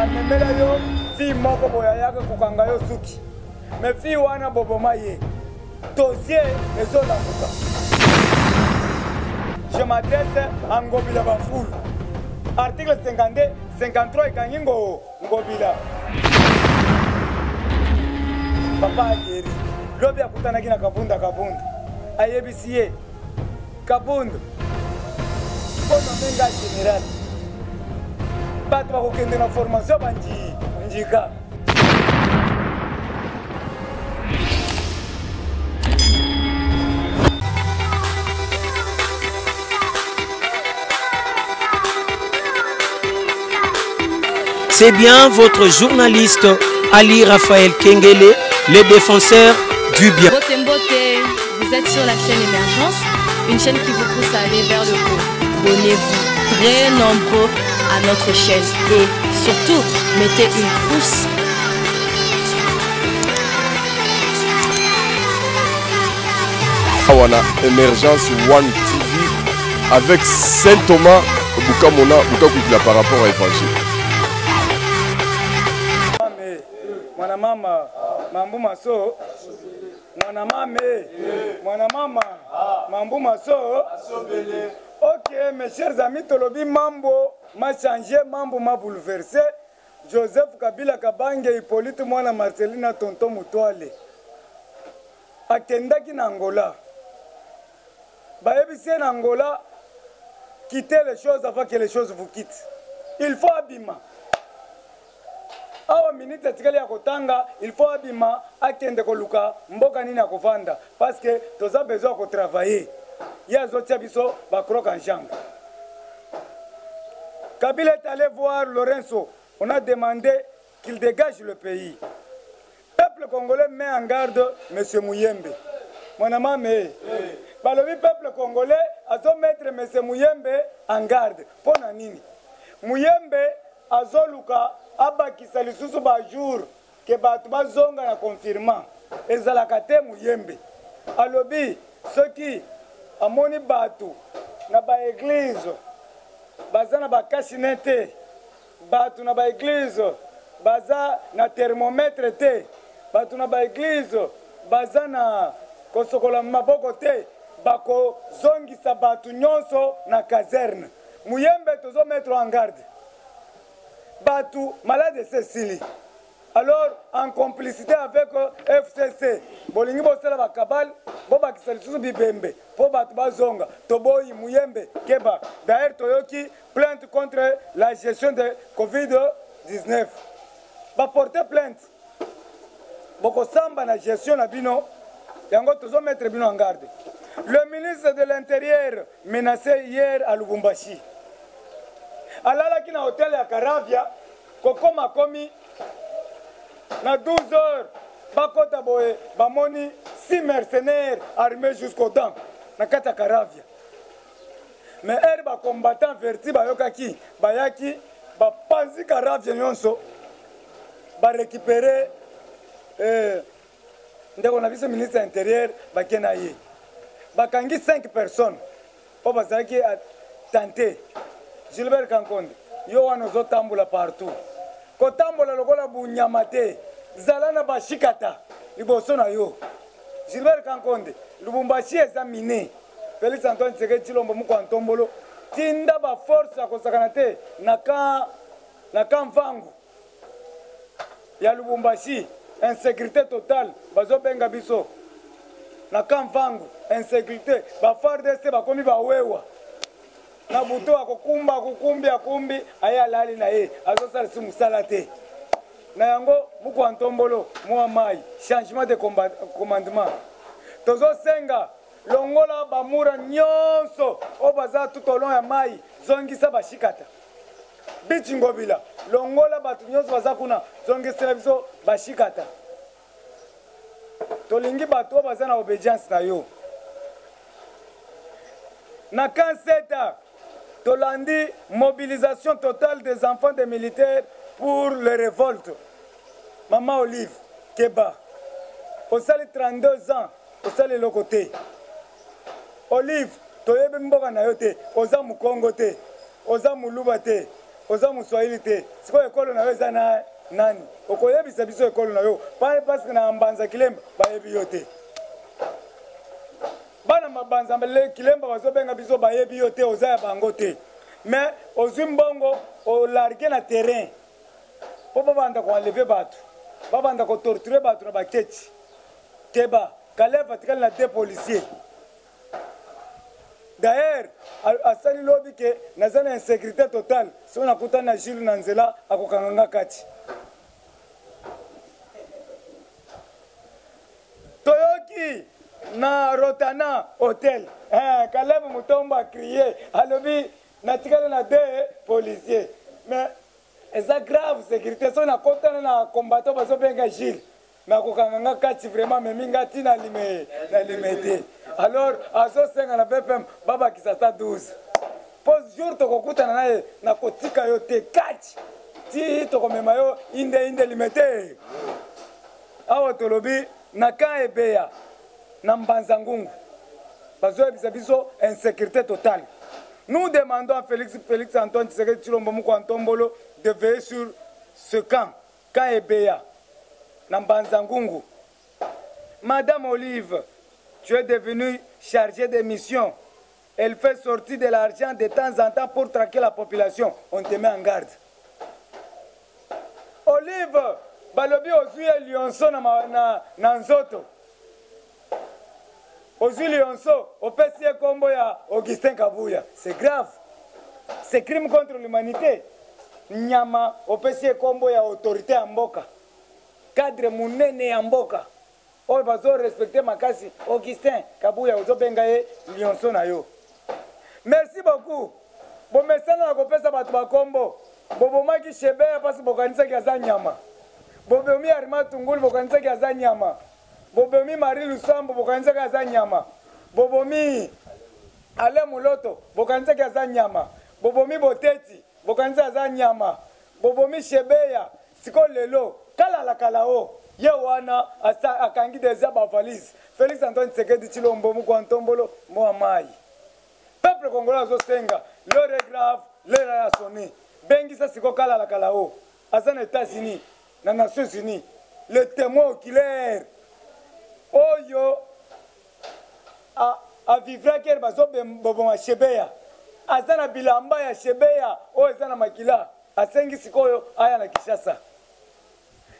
Amemela yo fille moko boye ayaka kokanga yo suki. Mais fille wana boboma ye. Dossier ezolamuka. Je m'adresse à Ngobila Bafulu. Article 52, 53 ekangi ngo Ngobila. Papa ageri. Lobi akutanaki na Kabunda Kabunda. Ayebisi ye Kabund bonome nga général bato bakokende na formation banji njika. C'est bien votre journaliste Ali Raphaël Kengele, le défenseur du bien. Mbote Mbote, vous êtes sur la chaîne Émergence, une chaîne qui vous pousse à aller vers le haut. Abonnez-vous très nombreux à notre chaîne et surtout, mettez une pouce. Awana Emergence One TV avec Saint Thomas Bukamona Bukakwikila par rapport à Évangile. Mwana mama mambu maso mwana mame mwana mama mambu maso. Ok mes chers amis, tolobi mambo ma changer, mambo ma bouleverser. Joseph Kabila Kabange Hippolyte mwana Marcelina tonton Mutwale akendaki na Angola, bayebisi ye na Angola quittez les choses avant que les choses vous quittent. Il faut abima awa minute atikali ya kotanga, il faut abima akende koluka mboka nini akovanda parce que toza besoin ya kotravailler. Ye azotia biso ba croque en jambe. Kabila est allé voir Lorenzo, on a demandé qu'il dégage le pays. Peuple congolais met en garde Monsieur Muyembe. Mwana mame, balobi peuple congolais azo mettre Monsieur Muyembe en garde. Pona nini? Muyembe azoluka abakisa lisusu ba jour ke bato bazonga na confinement. Ezalaka te Muyembe. Alobi soki amoni bato na ba église baza na ba cache-nez te, bato na ba église baza na thermomètre te, bato na ba église baza na kosokola maboko te, bakozongisa bato nyonso na caserne. Muyembe tozo mettre en garde bato malade esesili. Alors en complicité avec FCC bolingi bosala ba cabale, bobakisa lisusu bibembe po bato bazonga. Toboyi Muyembe keba. D'ailleurs toyoki plainte contre la gestion de Covid-19. Ba porter plainte. Bokosamba na gestion na bino, yango tozo mettre bino en garde. Le ministre de l'Intérieur menacé hier à Lubumbashi. Alalaki na hôtel ya Karavia, kokoma komi na 12 heures bakota boye bamoni 6 mercenaires armés jusqu'aux dents na kati ya Karavia. Mais heure ba combattants verti bayokaki, bayaki bapanzi Karavia nyonso, ba récupérer ndeko na biso ministre intérieur bake na ye. Bakangi 5 personnes oyo bazalaki tenter. Gilbert Kankonde, yo wana ozotambola partout, kotambola lokola bunyama te, zala na bashikata liboso na yo. Gilbert Kankonde, Lubumbashi eza mine. Félix Antoine Tshisekedi Tshilombo moko ya ntombolo, tinda ba force ya kosakana te na camp, na camp Vangu ya Lubumbashi, insécurité totale, bazobenga biso na camp Vangu, insécurité, ba FARDC bakomi bawewa na butu akokumba, akokumbi, akumbi, aye alali na ye, azosala si mosala te. Na yango moko ya ntombolo mwa mai, changement de commandement. Tozosenga longola bamura nyonso oyo baza tout au long ya mai, zongisa bashikata. Bichi Ngobila, longola bato nyonso baza kuna, zongisela biso bashikata. Tolingi bato oyo baza na obédience na yo. Na Kanseta, tolandi mobilisation totale des enfants des militaires pour les révoltes. Maman Olive Keba, osali 32 ans, osali eloko te. Olive, toyebi mboka na yo te, oza mukongo te, oza muluba te. Oza moswahili te. Sikoyo ekolo na yo eza na nani? Okoyebisa biso ekolo na yo. Parce que na Mbanza Kilemba bayebi yo te. Bana Mabanza Kilemba bazobenga biso bayebi yo te, oza ya bango te. Mais ozwi mbongo olarge na terrain mpo babanda koenleve bato, babanda kotorture bato na baketi. Keba, Kalev atikali na deux policiers. D'ailleurs, asali lobi ke naza na insécurité totale, soki nakutani na Jules na nzela akokanga nga kati. Toyoki na Rotana Hotel, eh, Caleb Mutombo a crié, alobi natikali na deux policiers. Mais eza grave sécurité, soki nakotana na combattant bazobenga Jules nakokanga nga kati vraiment amemi nga ti na lime na limete. Alors azosenga na VPM babakisa ata 12 po jour tokokutana na ye nakotika yo te kati ti tokomema yo inde inde limete. Awa tolobi na camp Ebeya na Mbanza Ngungu bazoyebisa biso insécurité totale. Nous demandons à Félix, Félix Antoine Tshisekedi Tshilombo Mukwa Ntombolo de veiller sur ce camp, camp Ebeya na Mbanza Ngungu. Madame Olive, tu es devenue chargée de mission. Elle fait sortir de l'argent de temps en temps pour traquer la population. On te met en garde. Olive, balobi ozwi ye lionso na, na, na nzoto. Ozwi lionso, opesi ye kombo ya Augustin Kabuya. C'est grave. C'est crime contre l'humanité. Nyama, opesi ye kombo ya autorité ya mboka. Cadre munene ya mboka. Oyo bazo respecter makasi Augustin Kabuya ozobenga ye lionso na yo. Merci beaucoup. Bomesana na kopesa bato bakombo. Bobomaki Shebeya pasi bokanisaki aza nyama. Bobomi Armand Tungulu bokanisaki aza nyama. Bobomi Marie Lusambo bokanisaki aza nyama. Bobomi Alain Muloto bokanisaki aza nyama. Bobomi Boteti bokanisi aza nyama. Bobomi Shebeya siko lelo kalala kala o ye wana asa akangi deja ba valise. Félix Antoine Tshisekedi Tshilombo Mukwa Ntombolo mwa mai. Peuple congolais azosenga l'heure est grave, l'heure a sonné. Bengisa siko kalala kala o aza na États-Unis, na Nations Unies, le témoin oculaire oyo a vivraki ere bazoboma Shebeya, aza na bilamba ya Shebeya oyo eza na makila, asengi sikoyo aya na Kinshasa.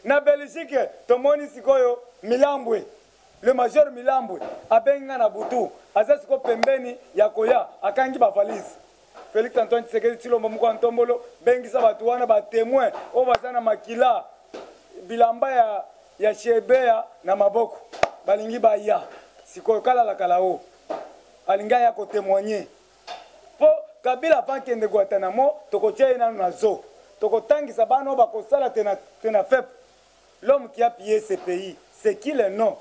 Na Belgique tomoni sikoyo Milambwe, le major Milambwe abengi nga na butu, aza sikoyo pembeni ya koya, akangi ba valise. Félix Antoine Tshisekedi Tshilombo Mukwa Ntombolo, bengisa bato wana ba témoin oyo baza na makila bilamba ya Shebeya na maboko, balingi baya sikoyo kalala kala o alingi aya ko témoigner po Kabila avant kende Guantanamo tokotia ye nanu na zoo, tokotangisa bana oyo bakosala tena FEP. L'homme qui a pillé ce pays, c'est qui le nom?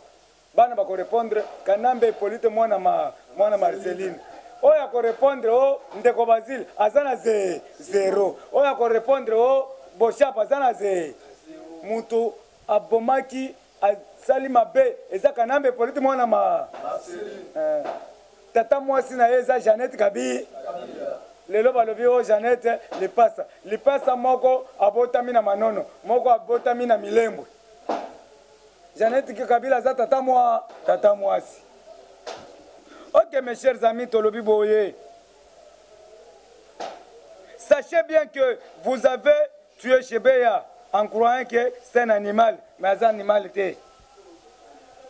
Bana bako répondre Kanambe Hippolyte mwana ma mwana Marceline. Oyo ako répondre o ndeko Basile aza na zéro. Oyo ako répondre o Boshap aza na ze. Mutu abomaki asali mabe eza Kanambe Hippolyte mwana ma Marceline. Tata mwasi na ye eza Jeannette Kabi. Lelo balobi o Jeannette lipasa. Lipasa moko abotami na Manono, moko abotami na Milembwe. Jeannette Kabila aza tata mwa tata mwasi. Ok mes chers amis, tolobi boye. Sachez bien que vous avez tué Chebeya en croyant que c'est un animal, mais c'est un animal te.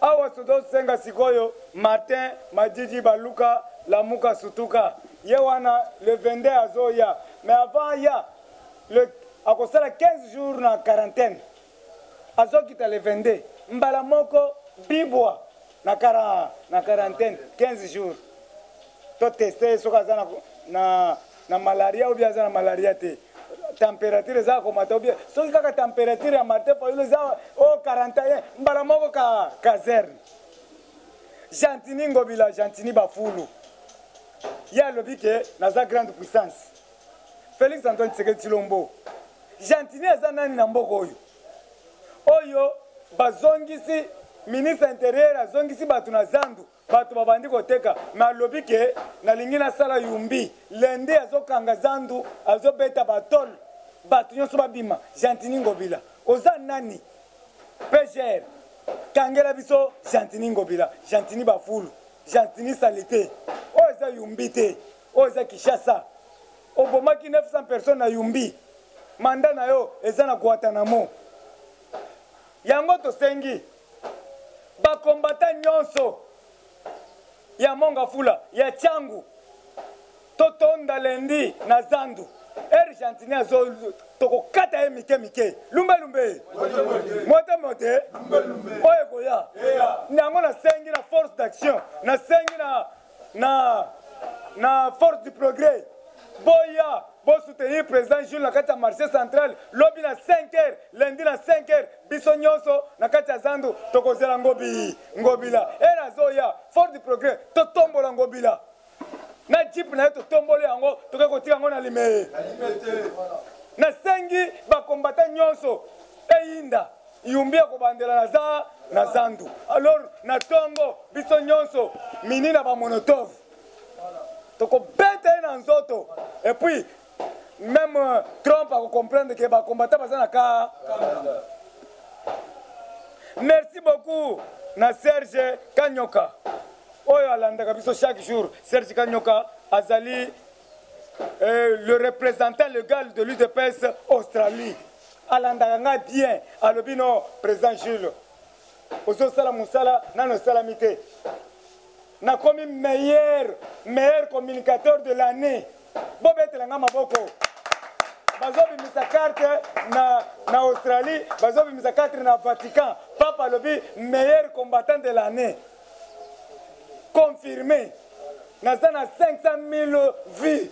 Awa soto senga sikoyo Martin Madidi Baluka Lamuka Sutuka. Ye wana le 22 azoya, mais avant ya le akosala 15 jours na quarantaine. Azokita le 22 mbala moko bibwa na na quarantaine 15 jours. To tester soki aza na malaria ou bien aza na malaria te. Température eza komata ou bien soki kaka température ya Martin Fayulu eza o 41 mbala moko ka caserne. Gentiny Ngobila, Gentiny Bafulu. Ye alobi ke naza grande puissance. Félix Antoine Tshisekedi Tshilombo. Gentiny aza nani na mboka oyo? Oyo bazongisi ministre intérieur azongisi bato na zandu, bato babandi koteka, mais alobi ke nalingi nasala yumbi. Lundi azokanga zandu, azobeta batole. Bato nyonso babima. Gentiny Ngobila oza nani? PGR kangela biso Gentiny Ngobila, Gentiny Bafulu, Gentiny salite. Oyo eza Yumbi te, oyo eza Kinshasa. Obomaki 900 personnes na Yumbi, mandat na yo eza na Guantanamo. Yango tosengi ba combattants nyonso ya Mongafula, ya Tshangu, totonda lundi na zandu. Argentine azo tokokata ye mike mike, lumbe lumbe, mote mote, oyo ekoya. Yango nasengi na force d'action, nasengi na force du progrès, boya bosoutenir président Jules na kati ya marché central lobi na 5 heures, lundi na 5 heures, biso nyonso na kati ya zandu tokozela Ngobi Ngobila. Ere azoya, force du progrès totombola Ngobila na jeep na ye, totomboli yango, tokoki kotika yango na lime. Nasengi bakombata nyonso eyinda Yumbi ya kobandela na za na zandu. Alors na tongo biso nyonso mini na bamonotov tokobeta ye na nzoto, et puis même Trump akocomprendre ke bakombata baza na ka. Merci beaucoup na Serge Kanyoka oyo alandaka biso chaque jour. Serge Kanyoka azali le représentant légal de l'UDPS Australie. Alandaka nga bien, alobi no président Jules ozosala mosala nano esalami te, nakomi meilleur communicateur de l'année. Bobetela nga maboko. Bazobimisa carte na Australie, bazobimisa carte na Vatican. Papa alobi meilleur combattant de l'année confirmé, naza na 500 000 vues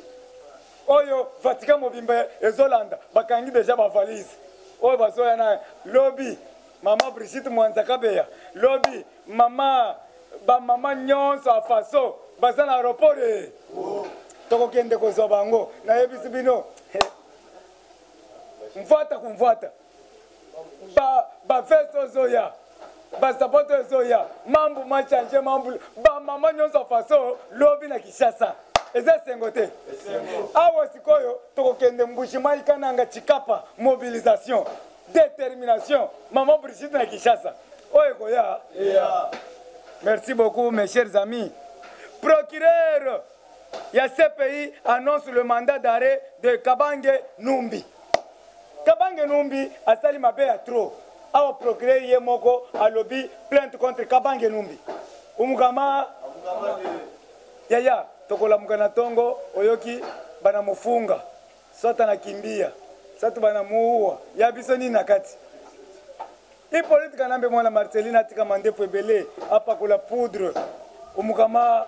oyo Vatican mobimba ezolanda. Bakangi deja bavalise oyo bazoya na lobi. Mama Brigitte Mwanza Kabeya, lobi mama, bamama nyonso ya faso baza na aéroport e tokokende kozwa bango. Nayebisi bino, mvwata kumvwata, baveste ozoya, basapato ezoya, mambu machange mambu. Bamama nyonso ya faso lobi na Kinshasa, eza esengo te? Awa sikoyo tokokende Mbujimayi, Kananga, Chikapa, mobilisation, détermination. Mama Brigitte na Kinshasa, oyo ekoya. Merci beaucoup, mes chers amis. Procureur ya CPI annonce le mandat d'arrêt de Kabange Numbi. Kabange Numbi asali mabe ya trop. Awa procureur ye moko alobi plainte contre Kabange Numbi. Umukama yaya, tokolamuka na tongo, oyoki bana mofunga soit anakimbia, soit banamuua, ya biso nini na kati? Hippolyte Kanambe mwana Marceline atika mandefu ebele, apakola poudre. Umukama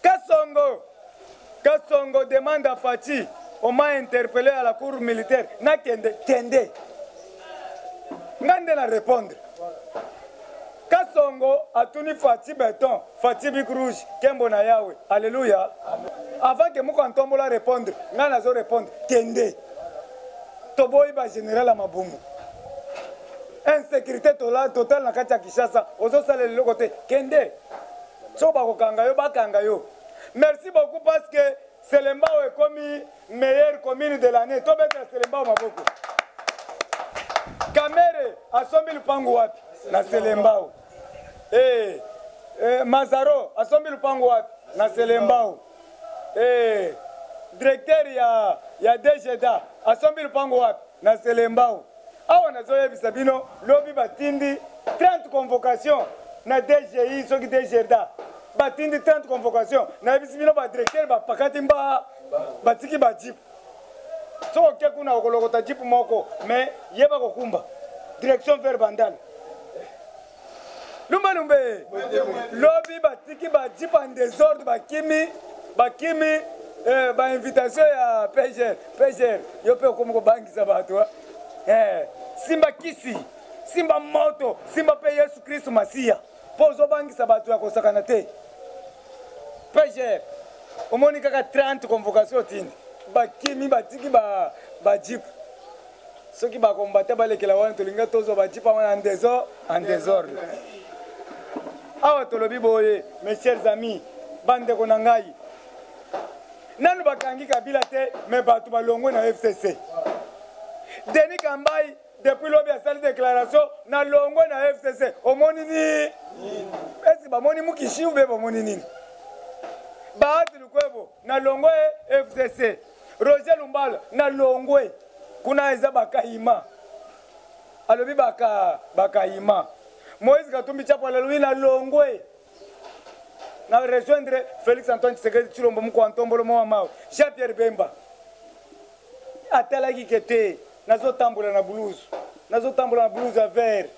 Kasongo. Kasongo demande à Fatshi, on m'a interpellé à la cour militaire, nakende kende nga nde na répondre. Kasongo atuni Fatshi beton, Fatshi bic rouge, kembo na Yawe, alléluia. Avant que moko antombola répondre, nga nazo répondre: kende. Toboyi bagénéral ya mabumu. Insécurité totale na kati ya Kinshasa, ozosalela eloko te, kende. So bakokanga yo, bakanga yo. Merci beaucoup, parce que Selembao ekomi meilleure commune de l'année. Tobetela Selembao maboko. Kamere asombi lupangu wapi? Na Selembao. Mazaro asombi lupangu wapi? Na Selembao. Directeur ya DGDA asombi lupangu wapi? Na Selembao. Awa nazoyebisa bino, lobi batindi 30 convocation na DGI, soki DGDA batindi 30 convocation. Nayebisi bino, badirecteur bapakati mba batiki bajeep. Soki oke kuna, okolokota jeep moko, mais yeba kokumba direction vers Bandal. Lumbalumbe, lobi batiki bajeep en désordre, bakimi, bakimi bainvitation ya PGR. PGR, yo mpe okomi kobangisa bato. Simba kisi, simba moto, simba mpe Yesu Kristu Masiya, mpo ozobangisa bato ya kosakana te. PGR, omoni kaka 30 convocation otindi, bakimi, batiki bajeep. Soki bakombata balekela wana, tolinga tozwa bajeep wana en désordre. Awa tolobi boye, mes chers amis, bandeko na ngai. Nanu bakangi Kabila te, mais bato balongwe na FCC. Denis Kambayi depuis lobi asali déclaration na longwe na FCC. Omoni ni esi bamoni mukishi ube bamoni nini? Bahati Lukwebo na longwe FCC. Roger Lumbala na longwe kuna eza bakayima. Alobi baka bakayima. Moïse Katumbi Chapwe alobi na longwe na rejoindre Félix Antoine Tshisekedi Tshilombo mukwa ntombolo mwa mawe Jean-Pierre Bemba atalaki ke te nazotambola na blouse nazotambola na blouse ya vert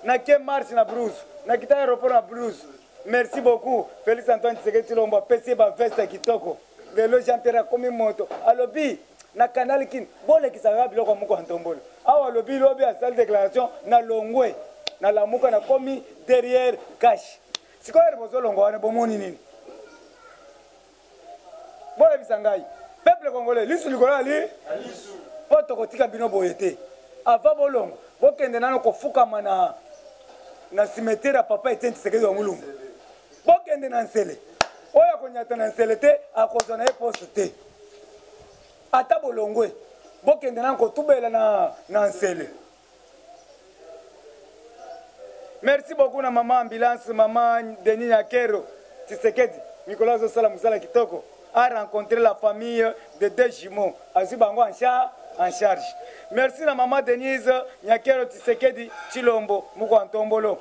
nake marche na blouse nakita aéroport na blouse merci beaucoup Félix Antoine Tshisekedi Tshilombo apesi ye baveste ya kitoko lelo Jean Pierre akomi moto alobi na canal kin bolekisaka kaka biloko ya moko ya ntombolo awa alobi lobi asali déclaration na longwe na lamuka nakomi derrière cash sikoyo ere bozolongwa wana bomoni nini boyebisa ngai peuple congolais lisu likolo ya li mpo tokotika bino boye te avant bolongwa bokende nano kofukama na na cimetière ya papa etienne tshisekedi wa mulumba bokende na nsele oyo akonyata na nsele te akozwa na ye poste te ata bolongwe bokende na kotubela na, na nsele merci beaucoup na mama ambulance mama denis nyakero tshisekedi mikolo azosala mosala kitoko a rencontré la famille de deux jumeaux azwi bango en charge en charge merci na mama denise nyakero tshisekedi tshilombo moko ntombolo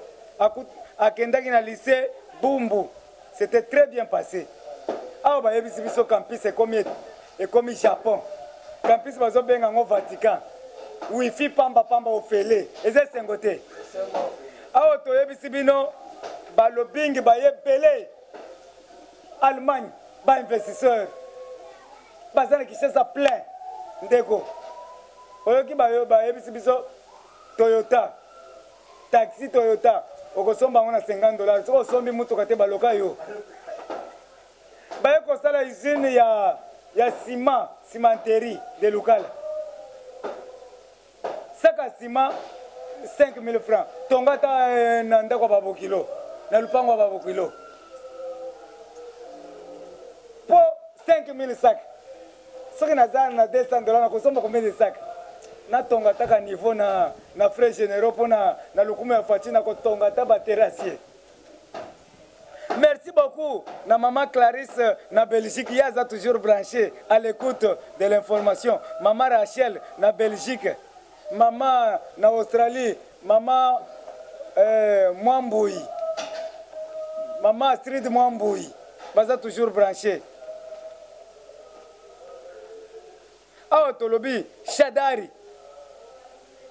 akendaki na lycée bumbu c'était très bien passé awa bayebisi biso campus ekomi ekomi japon campus bazobenga yango vatican wifi pamba pamba ofele eza esengo te awa toyebisi bino balobingi baye ebele allemagne bainvestisseur baza na kinshasa plein ndeko oyoki bayebisi biso toyota taxi toyota okosomba yango na 50 dollars soki osombi motuka te baloka yo baye kosala usine ya, ya ciment cimenterie de lukala saka ciment 5000 francs tonga ata eh, na ndako ya babokilo na lupango ya babokilo mpo 5000 sac soki naza na 200 dollars nakosomba combien de sac natonga ataka niveau na, na frais généraux mpo na, na lokumu ya faci nakotonga ata baterrassier Merci beaucoup na maman Clarisse na Belgique, ye aza toujours branché à l'écoute de l'information. Maman Rachel na Belgique, maman na Australie, maman euh, Mwamboui, maman Astrid Mwamboui, baza toujours branché. Awa tolobi Shadari.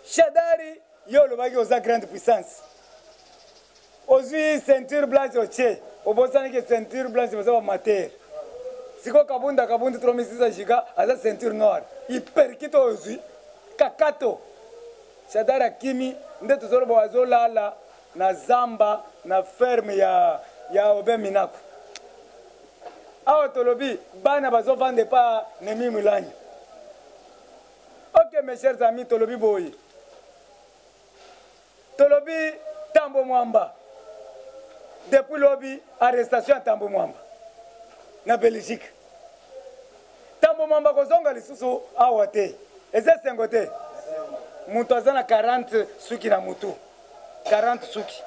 Shadari yo olobaki oza grande puissance. Ozwi ceinture blanche otie, obosani ke ceinture blanche baza ba mater. Siko kabunda kabundi 3600 giga aza ceinture noire. Hyperkito ozwi kakato. Shadari akimi nde tozoloba azolala na zamba na ferme ya ya Aubin Minaku. Awa tolobi bana bazovanda epa Nemi Mulanya. Ok mes chers amis tolobi boye. Tolobi Tambo Mwamba. Depuis lobi arrestation ya Tambo Mwamba na Belgique. Tambo Mwamba kozonga lisusu awa te. Eza esengo te. Moto aza na 40 suki na mutu. 40 suki.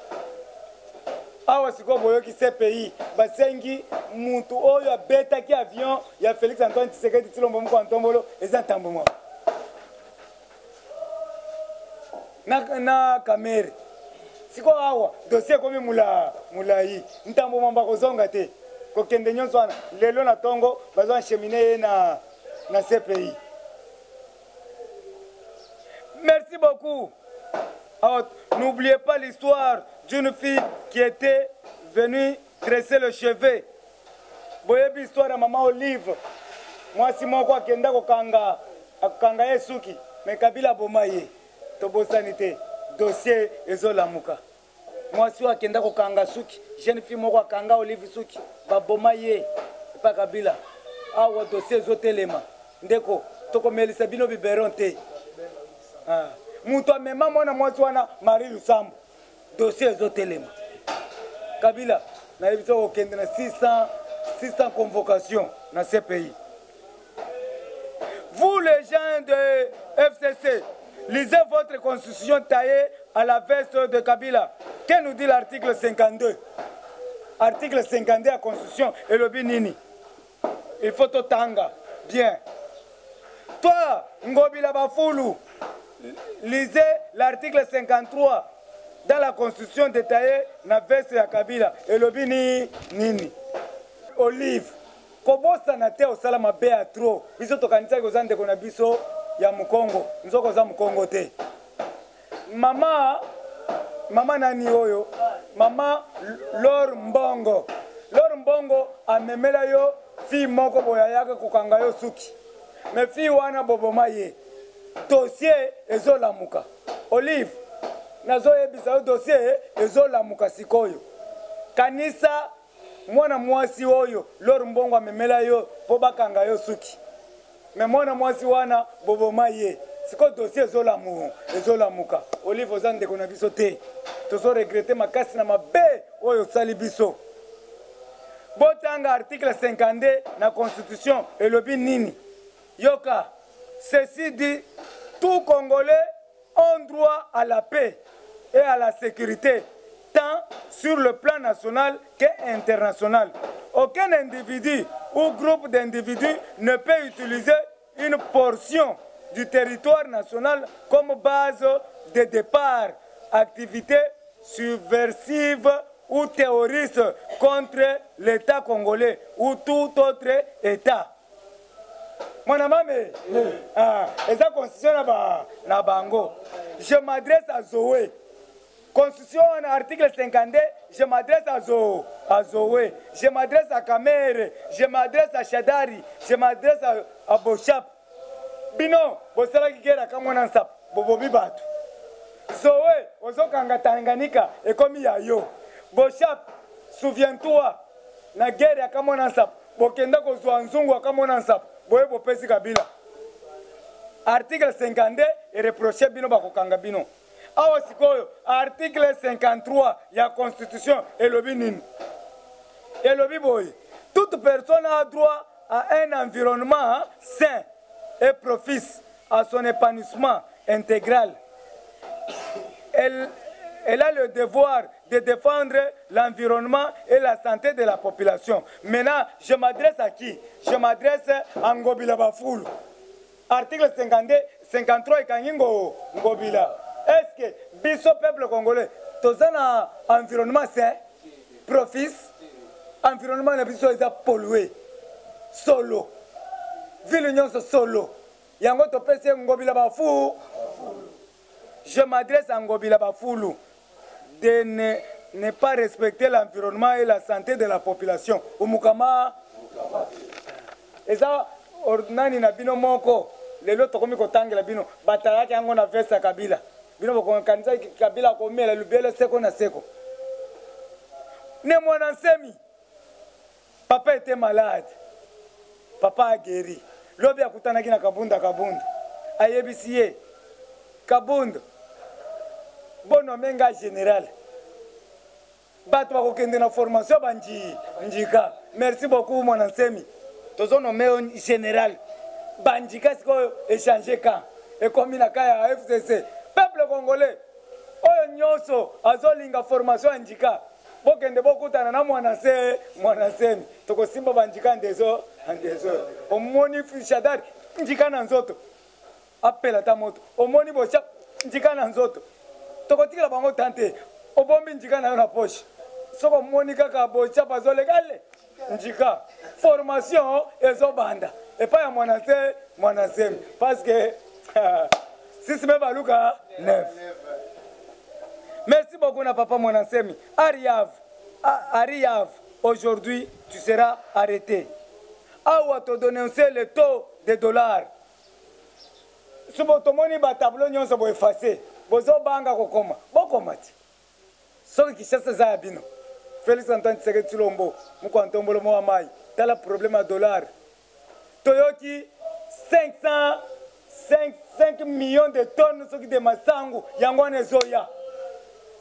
Awa sikoyo boyoki CPI basengi mutu oyo abetaki avion ya Felix Antoine Tshisekedi Tshilombo Mukwa Ntombolo eza Tambo Mwamba. Na, na Kamere. Sikoyo awa dossier ekomi mula mulayi Ntambo Mwamba kozonga te kokende nyonso wana lelo na tongo bazo encheminer ye na, na CPI. Merci beaucoup. Alors, n'oubliez pas l'histoire d'une fille qui était venue tresser le cheveu. Boyebi histoire ya mama Olive. Mwasi moko akenda kokanga akanga ye suki, mais Kabila aboma ye. Tobosani te, dossier ezolamuka. Mwasi oyo akenda kokanga suki, jeune fille moko akanga Olive suki, baboma ye epa Kabila. Awa dossier ezotelema. Ndeko, tokomelisa bino biberon te. Ah. Moto amema mwana mwasi wana Marie Lusambo. Dossier ezotelema. Kabila, nayebi soki okende na 600 convocation. na CPI. Vous les gens de FCC, lisez votre constitution taillée à la veste de Kabila. Que nous dit l'article 52 Article 52 de la constitution elobi nini? Il faut totanga bien. Toi, Ngobila Bafulu, lisez l'article 53 dans la constitution détaillée na veste ya Kabila elobi ni nini? Olive kobosana te osala mabe ya trop biso tokanisaki oza ndeko na biso ya mokongo nzoka oza mokongo te mama mama nani oyo mama lor mbongo lor mbongo amemela yo fille moko boye ayaka kokanga yo suki me fille wana boboma ye dossier ezolamuka olive nazoyebisa yo dossier ezolamuka sikoyo kanisa mwana mwasi oyo lor mbongo amemela yo mpo bakanga yo suki me mwana mwasi wana boboma ye sikoyo dossier ezolamu ezolamuka olive oza ndeko na biso te tozo regrete makasi na mabe oyo osali biso botanga article 52 na constitution elobi nini yoka ceci dit tout congolais ont droit à la paix et à la sécurité tant sur le plan national qu'international. Aucun individu ou groupe d'individus ne peut utiliser une portion du territoire national comme base de départ, activité subversive ou terroriste contre l'État congolais ou tout autre État. mwana mame ah, eza constitution na, ba, na bango je m'adresse à zoe constitution wana article 52 je m'adresse à, Zo, à zoe je m'adresse à kamere je m'adresse à shadari je m'adresse à, à boshap bino bosalaki gere akamwana nsapo bobomi bato zoe ozokanga tanganyika ekomi ya yo boshap souviens toi na guerre ya kamwana nsapo bokenda kozwa nzungu akamona nsapo boye bopesi kabila article 52 ereproche bino bakokanga bino awa sikoyo article 53 ya constitution elobi nini elobi boye toute personne a droit à un environnement sain et propice à son épanouissement intégral elle, elle a le devoir de défendre l'environnement et la santé de la population. Maintenant, je m'adresse à qui Je m'adresse à Ngobila Bafoulou. Article 52, 53 ekangi ngo Ngobila. Est-ce que biso peuple congolais toza na environnement sain propice environnement na biso eza pollué solo ville nyonso solo yango topesi ye Ngobila Bafu Je m'adresse à Ngobila Bafulu de ne, ne pas respecter l'environnement et la santé de la population. Umukama eza nani na bino moko lelo tokomi kotangela bino batalaki yango na veste ya Kabila bino bokokanisa Kabila akomela lubele seko na seko ne mwana nsemi papa était malade papa a guéri lobi akutanaki na kabunda kabunda ayebisi ye kabunda bonome nga général bato bakokende na formation banji njika merci beaucoup mwana nsemi tozonome yo général banjika sikoyo échange camp ekomi na ka ya fcc peuple congolais oyo nyonso azolinga formation ya njika bokende bokutana na mwana se mwana semi tokosimba banjika ndezo ndezo omoni shadari njika na nzoto apela ta moto omoni bosha njika na nzoto tokotikela bango tante obombi njika na yo na poche soki omoni kaka bosha bazoleka le njika formation ezobanda epai ya mwana se mwana semi parce que sisi me baluka neuf merci beaucoup na papa mwana semi ariav ariav aujourd'hui tu seras arrêté awa todononce le taux de dollar sobo tomoni batableau nyonso boefface bozobanga kokoma bokoma ti soki kinshasa eza ya bino félix antoine tshisekedi tshilombo mokwa ntombolo mowa mai tala problème ya dollar toyoki 500 5, 5 millions de tonnes soki de masangu yango wana ezoya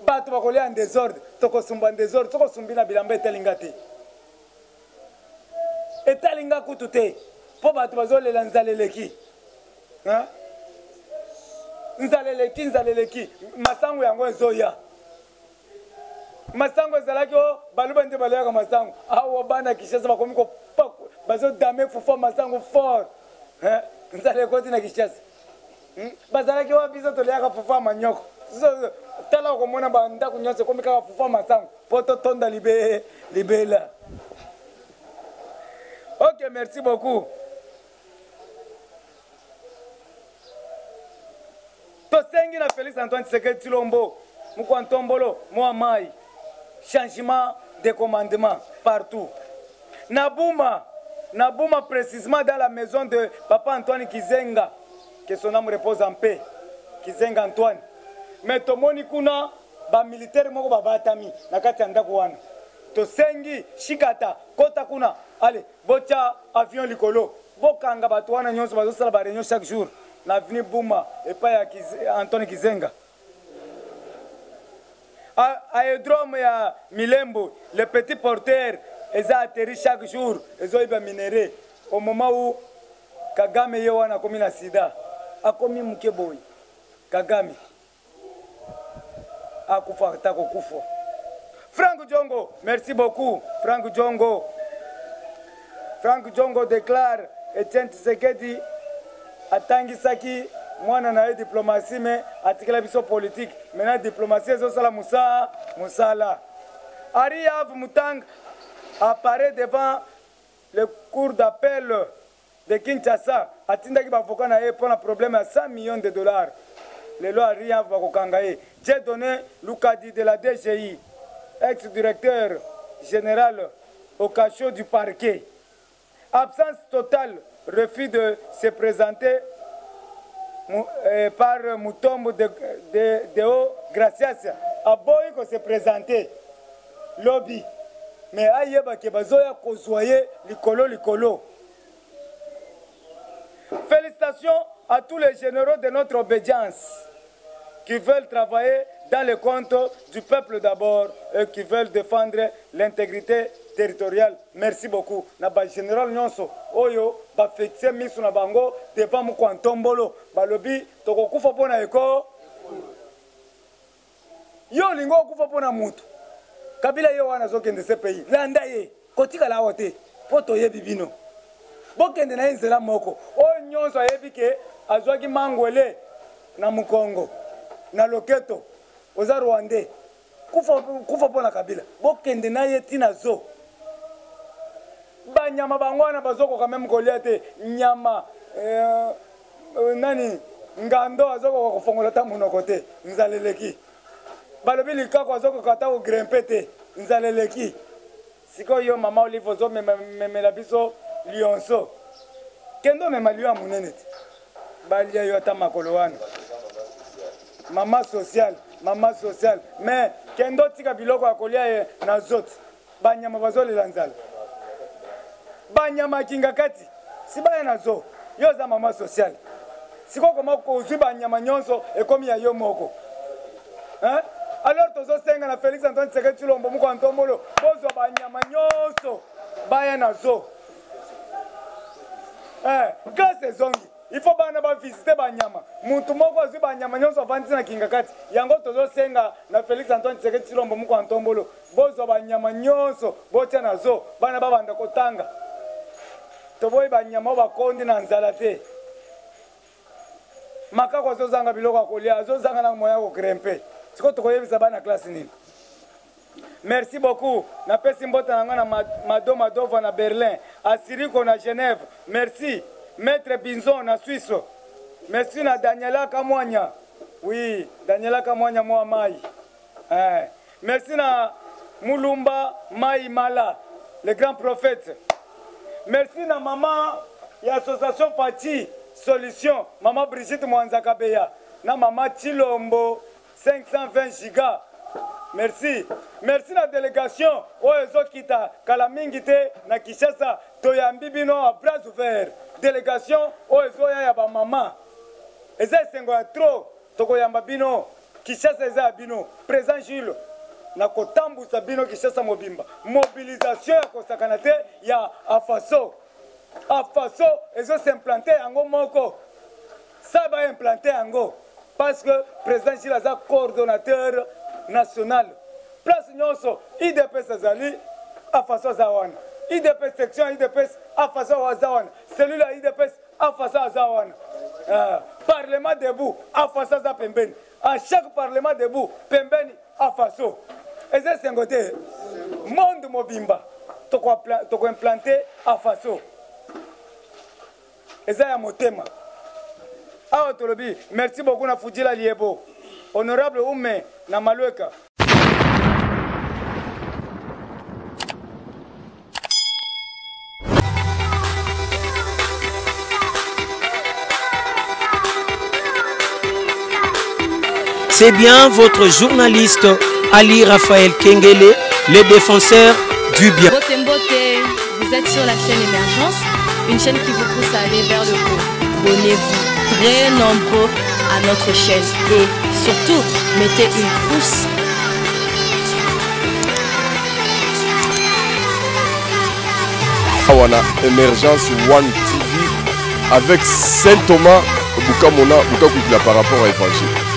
bato bakolia en desordre tokosumba en desordre soko osumbi na bilamba etalinga te Etali nga kutu te mpo bato bazolela nzala eleki. Nzala eleki, nzala eleki. Masango yango ezoya. Masango ezalaki o oh, baluba nde baliaka masango. Awa bana Kinshasa bakomi ko bazodame fufu masango fort. Nzala ekoti na Kinshasa. Hmm? Bazalaki wa biso toliaka fufu ya manyoko. Tala okomona bandako nyonso ekomi kaka fufu ya masango mpo totonda libe libela. Ok, merci beaucoup. Tosengi na Félix Antoine Tshisekedi Tshilombo mukwa ntombolo mwa mai changement de commandement partout. Na Buma, na Buma précisément dans la maison de papa Antoine Kizenga, que son âme repose en paix. Kizenga Antoine. Mais tomoni kuna ba militaire moko babatami na kati ya ndako wana. Tosengi shikata kota kuna, allez botia avion likolo, bokanga bato wana nyonso bazosala ba réunion chaque jour na avenue Buma epai ya Antoine Kizenga. Aérodrome ya Milembo, le petit porteur eza atterri chaque jour, ezoyiba minerai au moment où Kagame ye wana akomi na sida, akomi muke boye. Kagame akufa ata kokufa. Franck Diongo, merci beaucoup Franck Diongo. Franck Diongo déclare Etienne Tshisekedi atangisaki mwana na ye diplomatie mais atikela biso politique. Maintenant diplomatie ezosala musa musala. Ari Av Mutang apparaît devant le cour d'appel de Kinshasa, atindaki ba avocat na ye pona problème ya 100 millions de dollars. Lelo Ari Av bakokanga ye. Dieudonné Lukadi de la DGI, ex-directeur général au cachot du parquet. Absence totale, refus de se présenter par Mutombo de Deo Gracias. Aboyi ko se présenter lobby. Mais ayeba ke bazoya kozwa ye likolo likolo. Félicitations à tous les généraux de notre obédience qui veulent travailler dans le compte du peuple d'abord et qui veulent défendre l'intégrité territoriale. Merci beaucoup. Na ba général nyonso oyo ba fixe misu na bango devant mukwa ntombolo balobi tokokufa pona eko. Yo olingi okufa pona mutu. Kabila ye wana azokende ce pays. Landa ye. Kotikala awa te po toyebi bino. Bokende na ye nzela moko. Oyo nyonso ayebi ke azwaki mangwele na mukongo na loketo oza rwandais. Kufa, kufa pona Kabila. Bokende na ye tina zo. Banyama bango wana bazokoka meme kolia te. Nyama nani ngando azokoka kofongola ata monoko te. Nzala eleki. Balobi likako azokoka ata kogrimpe te. Nzala eleki. Sikoyo yo mama Olive ozomemela biso lionso. Kende omema lion ya monene te. Balia yo ata makolo wana. Mama sociale, mama sociale. Mais kende otika biloko ya kolia ye na zote. Banyama bazolela nzala. Banyama kinga kati. Si baya na zo. Yo oza mama sociale. Sikoyo koma kozwi banyama nyonso ekomi ya yo moko. Hein? Alors tozosenga na Félix Antoine Tshisekedi Tshilombo moko Ntombolo bozwa banyama nyonso baya na zo. Classe ezongi. Il faut bana ba visiter banyama. Mutu moko azwi banyama nyonso avandisi na kinga kati. Yango tozosenga na Félix Antoine Tshisekedi Tshilombo moko Ntombolo bozwa banyama nyonso botia na zo bana babanda kotanga. Toboyi banyama oyo bakondi na nzala te. Makako azozanga biloko ya kolia, azozanga na moyen ya kogrimpe. Sikoyo tokoyebisa bana classe nini? Merci beaucoup. Napesi mbota na nga na Mado Madova na Berlin, Asiriko na Genève. Merci. Maître Binzon na Suisse. Merci na Daniela Kamwanya. Oui, Daniela Kamwanya mwa mai. Merci na Mulumba Mai Mala, le grand prophète. Merci na maman ya association Fachi Solution, maman Brigitte Mwanza Kabeya, na maman Chilombo 520 giga. Merci. Merci na délégation oyo ezokita kala mingi te na Kinshasa, toyambi bino à bras ouverts. Délégation oyo ezoya ya ba mama. Eza esengo ya trop, tokoyamba bino. Kinshasa eza ya bino. Président Jules. Na kotambusa bino Kinshasa mobimba. Mobilisation ya kosakana te ya Afaso. Afaso ezo s'implanter yango moko. Sa ba implanter yango parce que président Gilles aza coordonnateur national. Place nyonso UDPS azali, Afaso aza wana. UDPS section ya UDPS Afaso aza wana. Cellule ya UDPS Afaso aza wana. Parlement debout Afaso aza pembeni. À chaque parlement debout pembeni Afaso. Eza esengo te. Monde mobimba toko implanter Afaso. Eza ya motema. Awa tolobi merci beaucoup na Fujila Liebo. Honorable Ume na Malueka. C'est bien votre journaliste Ali Raphaël Kengele, le défenseur du bien. Mbote Mbote, vous êtes sur la chaîne Émergence, une chaîne qui vous pousse à aller vers le haut. Abonnez-vous très nombreux à notre chaîne et surtout, mettez une pouce. Awana Emergence One TV avec Saint Thomas Bukamona Bukakwikila par rapport à évangile.